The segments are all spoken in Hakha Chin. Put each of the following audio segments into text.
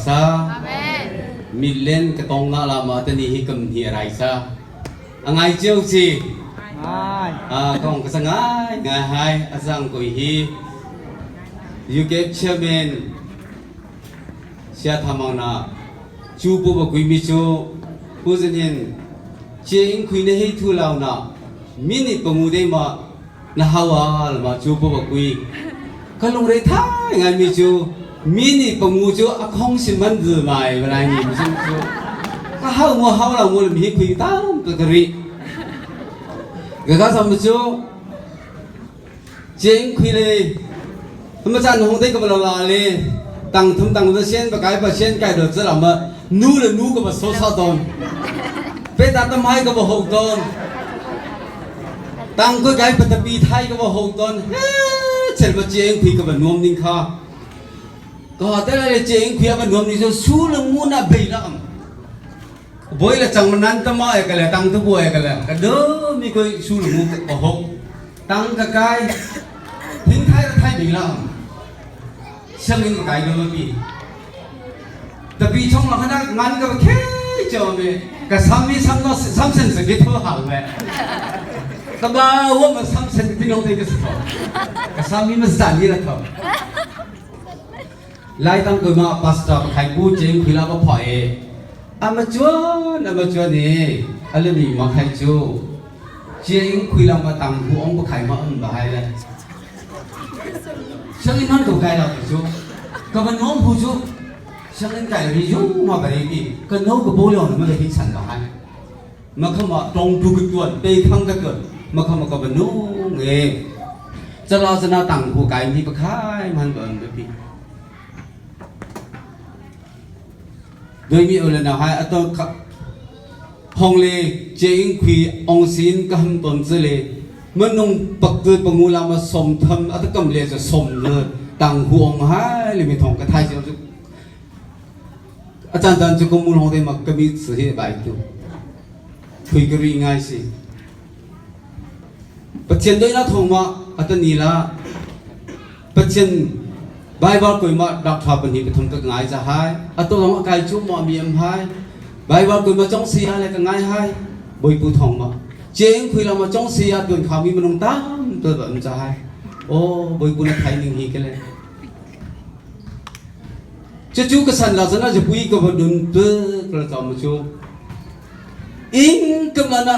Sa Midland ka tong na la ma tani hi kam hi rai sa angai chiu chi a kong ka sangai ngai hai asang koi hi UK chairman sia thamang na chu pu ba kui mi chu pu zin hin che ing khui na hei thu lao na minute pangu dei ma na hawa lama chu pu ba kui ka lungre thai ngai mi chu mi nih pangu chu a khong sin man dul mai balai ni mi chu ka hau ngo hau lo ngo mi hi khui tam ka ka ri ka ka sam chu cheng khui le ma chan hong te ka ba la le tang thum tang da sen ba kai ba sen kai do cha ma nu le nu ka ba so sa ton pe ta tam hai ka ba hok ton Tang ko kai patapi thai ka va hong ton he chel ba cheng phi ka va nuam ning kha ka te le cheng phi va nuam ni so su le mu na bei la am boi la chang nan ta ma e ka le tang tu bu e ka le ka do mi koi su le mu ka hong tang ka kai thing thai la thai bing la am siang in ka kai do ma pi Tapi chong la khana ngan ka khe cho me ka sam mi sam no sam sen se ke tho hal me ka ba wo ma sam sen ti no te ka tho ka sam mi ma zan ni la tho lai tang ko ma pastor pa khai bu cheng khila ba phoi e ama chuan ama chuan ni ale ni ma khai chu cheng khuila ma tang hu ong pa khai ma um ba hai le Sianginn hman ko kai lo ti cu ka van nuam hu cu sianginn kai ri ju ma ka ri ti ka no ka bo lio na ma hi chan ba hai ma kham ma tong tu ka tuan pe khang ka tuan ma kham ma ka van nu nge chala chana tang hu kai mi pa khai man ba an pi doi mi ole na hai ato Hong le Ceing Khui Ong Sin ka ham ton cu le manung pak tu pangu la ma som tham a kam le cu som le tang hu ong hai le mi thong ka thai cu a chan chan cu ka mul hong te ma ka mi si hi bai tu phui ka ri ngai si Pathian doi na thong ma atani la Pathian Bible koi ma dak tha pan hi pathum ka ngai za hai ato long kai chu mo mi am hai Bible koi ma chong si ha le ka ngai hai boi pu thong ma cheng khui la ma chong si ya tuan kha mi manung tam to ba am cha hai o boi pu na thai ning hi ke le chu chu ka san la sana je pui ka ba dun tu ka cha ma chu ing ka mana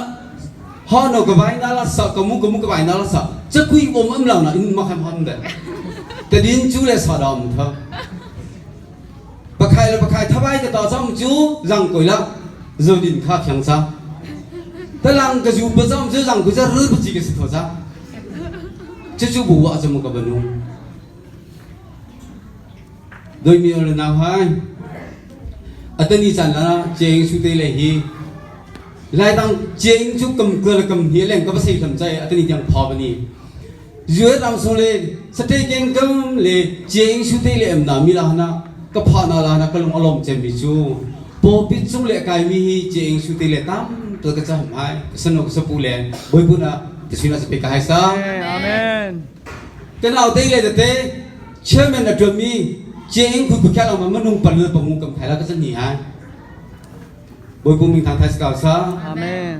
ha no ka vai na la sa ka mu ka mu ka vai na la sa cha kui om am lang na in ma kham ham de ta din chu le sa dam tha pakhai la pakhai thabai ka ta cham chu rang koi la zo din kha khyang sa ta lang ka ju pa cham chu rang ku cha ru pa chi ka si tho sa chu chu bu wa chu mu ka banu doi mi le nau hai atani chan la cheng su te le hi lai tang cheng chu kam ka le kam hi leng ka ba sei tham chai atani tiang pha bani yue ram so le sate keng kam le cheng su te le em na mi la na ka pha na la na ka lung alom chem mi chu po pit chung le kai mi hi cheng su te le tam to ka cham hai sano ka sapu le boi bu na te sina se pe ka hai sa Amen. Kan au te le te chairman a tuan mi cheng khu khu kha ma manung palu pangu kam khai la ka san ni ha boi pung ming thang thai ska sa Amen.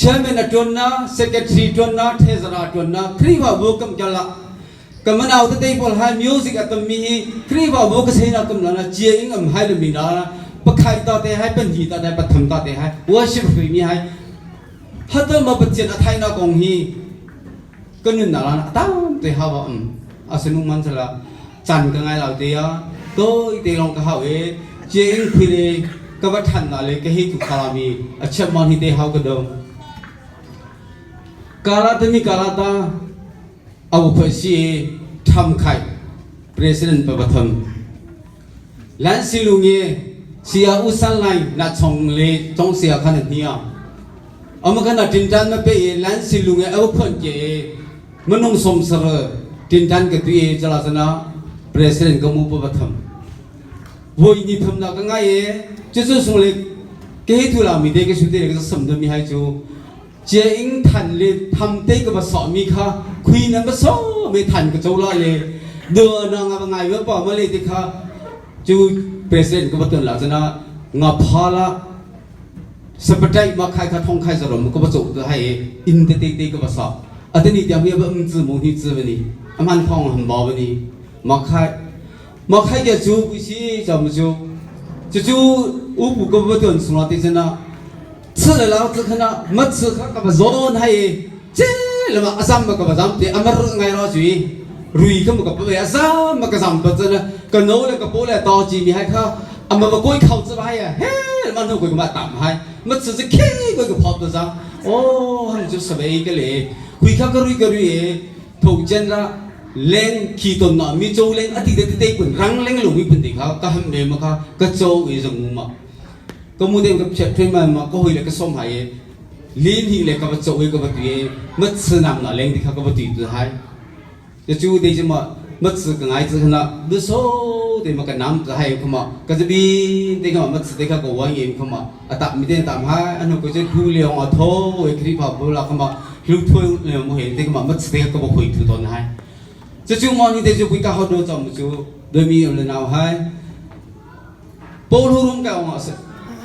Chairman a tuan na secretary tuan na treasurer tuan na khrifa bu kam kala kaman au te te pol hai music atam mi hi khrifa bu ka sei na kam la na cheng am hai le mi na pakhai ta te hai pan hi ta te patham ta te hai worship hui mi hai hatal ma pathian a thai na kong hi Ka nunnak ah tam te hau ah um a sinung man sala chan ka ngai lo te a toi te long ka hau e cheng phile ka va than na le ka hi tu khala mi a chiap mon hi te hau ka dong kala te mi kala ta awu phai si tham khai president pa patham lan silung ye sia usan lai na chong le chong sia khan nia Ama kan tintan ma pe e lan silung e au phon ke e manung som sar tintan ke tu e chala sana president ka mu pa batham voi ni tham na ka ngai e chu chu sung le ke hi thu la mi te ke su te ke sam do mi hai chu che ing than le tham te ka ba so mi kha khui nan ba so mi than ka chola le do na nga ba ngai ba pa ma le te kha. Cu president ka va ton la cana nga pha la sapatai ma khai kha thong khai zarom ka va cho tu hai in te te te ka va sa atani tiang mi ba um chu mu hi chu ni aman thong ham ba ni ma khai ma khai ke chu ku si cham chu chu chu u pu ka va ton sung la te chana 吃了老子看那没吃看个ba zon hai che lama asam ma ka ba zam te amar ngai ro chui rui kha ma ka pa asam ma ka zam pa chana ka no le ka po le to chi mi hai kha ama ba koi khau chu ba hai he ma no koi ka ma tam hai ma chu chu khe koi ka phop to za o ham chu sabai ka le hui kha ka rui ka rui e tho chen la leng khi ton na mi chou leng ati te te kun rang leng lu mi pun te kha ka ham me ma kha ka chou e jang mu ma ka mu dem ka phet thoi ma ma ka hoi le ka som hai e lin hi le ka ba chou e ka ba tu e ma chư nam na leng ti kha ka ba tu tu hai te chu de ma ma chư ka ngai chư na du so te ma ka nam ka hai kha ma ka bi te ka ma chư te kha ko wa ngem kha ma ata mi te tam hai anu ko che khu leong a tho e khri pha bo la kha ma hlu thoi le mo he te ka ma ma chư te ka ba khoi thu ton hai chu chu mo ni te chu kui ka ho do chom chu do mi le naw hai Paul rum ka ong ase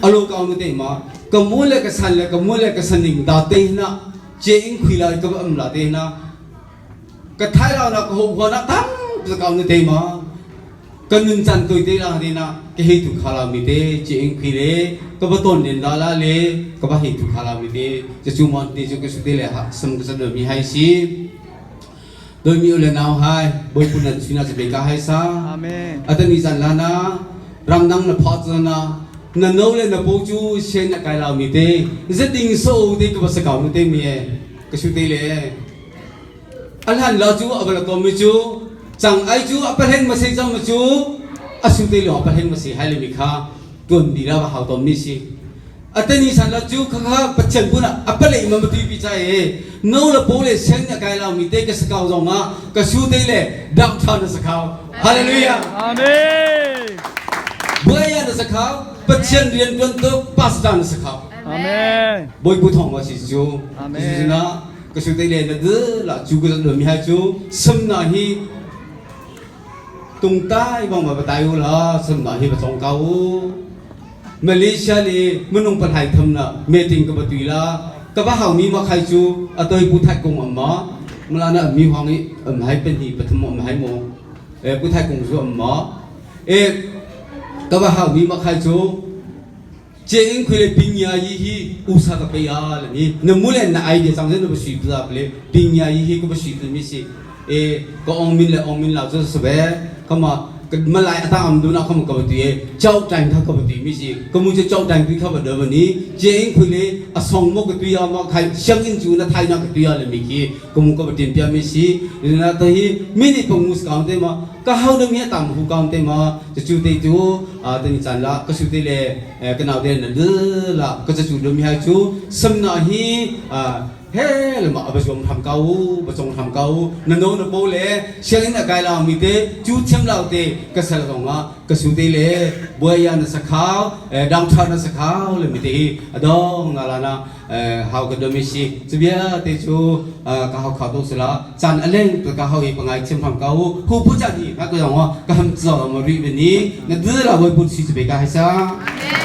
alo ka ong te ma ka mu le ka san le ka mu le ka saning da te na che ing khui la ka am la te na ka thai la na ka ho ho na tam ka ong te ma ka nun chan toi te la te na ka hei tu khala mi te che ing khui le ka ba ton nen la la le ka ba hei tu khala mi te che chu mon te chu ka su te le ha sam ka san mi hai si doi mi le nau hai boi pun na china che be ka hai sa Amen. Atani zan la na ramdang na pha na na no le na po chu shen na kai lao mi te zeting so te ka ba sa kau nu te mi e ka su te le alhan la chu abala ko mi chu chang ai chu apaheng ma sei chang ma chu asu te le apaheng ma sei hai le mi kha tuan bi la ba hau tom mi si atani san la chu kha kha pathian puna apalei ma ma tui pi cha e no la po le sen na kai lao mi te ka sakau zong ma ka su te le downtown na sakau hallelujah. Amen. Buaya na sakau pathian rian tuan tu pastor na sakau. Amen. Boi pu thong ma si chu. Amen. Na ka su te le na de la chu ka do mi hai chu sam na hi tung tai bang ma ba tai u la sam na hi ba chong kau Malaysia le minung palhai tham na meeting ka ba tui la ka ba hau mi ma khai chu atoi pu thai kong amma mala na mi hwang i am hai pen hi pathum am hai mo e pu thai kong zu amma e ka ba hau mi ma khai chu che ing khui le ping ya yi hi u sa ka pe ya le mi na mu le na idea chang zen ba sui pla le ping ya yi hi ko ba sui mi si e ko ong min le ong min la chu sa be kama malai ata am du na kham ka ba tu e chau time kha ka ba tu mi si ka mu che chau time tu kha ba de ba ni che ing khui le a song mo ka tu ya ma khai siang in chu na thai na ka tu ya le mi ki ka mu ka ba tin pia mi si na ta hi mi ni pong mus kaung te ma ka hau de mi tam hu kaung te ma chu chu te chu a te ni chan la ka su te le ka nau te na le la ka chu do mi hai chu sam na hi a he le ma ba jom tham kau ba chong tham kau na no na po le siang in a kai lao mi te chu thiam lao te ka sal rong a ka su te le buaya na sakhau downtown na sakhau le mi te hi adong na la na hau ka do mi si chubia te chu ka hau khau to sala chan aleng ka hau hi pangai thiam tham kau hu pu cha ni ka ko yong ka ham zo ma ri be ni na de la boi pun si be ka hai sa. Amen.